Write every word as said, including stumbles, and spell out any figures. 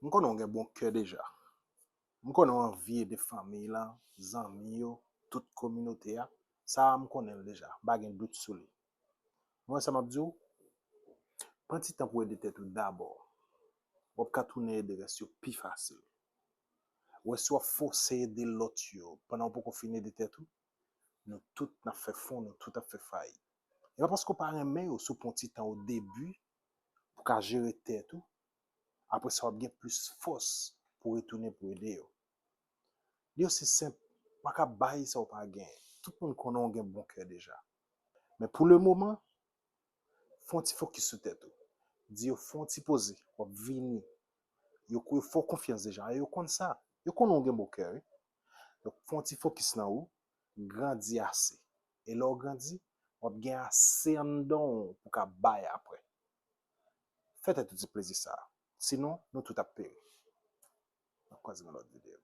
M konnen w gen bon kè deja. M konnen w anvi ede fanmi lan, zanmi yo, tout kominote a. Sa a m konnen l deja, m pa gen dout sou li. Ou wè sa m ap di w? Pran ti tan pou ede tèt ou dabò. W ap ka tounen ede rès yo pi fasil. Ou wè, si w ap fòse ede lòt yo pandan w poko fin ede tèt ou, nou tout n ap fè fon, nou tout ap fè fayit. E pa paske w pa renmen yo, si w pran ti tan o debi pou ka jere tèt ou, apre sa w ap gen plis fòs pou retounen pou ede yo. Li osi senp, w pa ka bay sa w pa gen. Tout moun konnen w gen bon kè deja. Men pou le moman, fè yon ti fokis sou tèt ou. Di yo fè yon ti poze, w ap vini. Yo, yo fè w konfyans deja, yo konn sa. Yo konnen w gen bon kè, wi. Donk, fè yon ti fokis nan ou, grandi ase. E lè w grandi, w ap gen ase anndan w pou ka bay apre. Fè tèt ou ti plezi sa. Sinon, nou tout ap peri. N ap kwaze nan lòt videyo.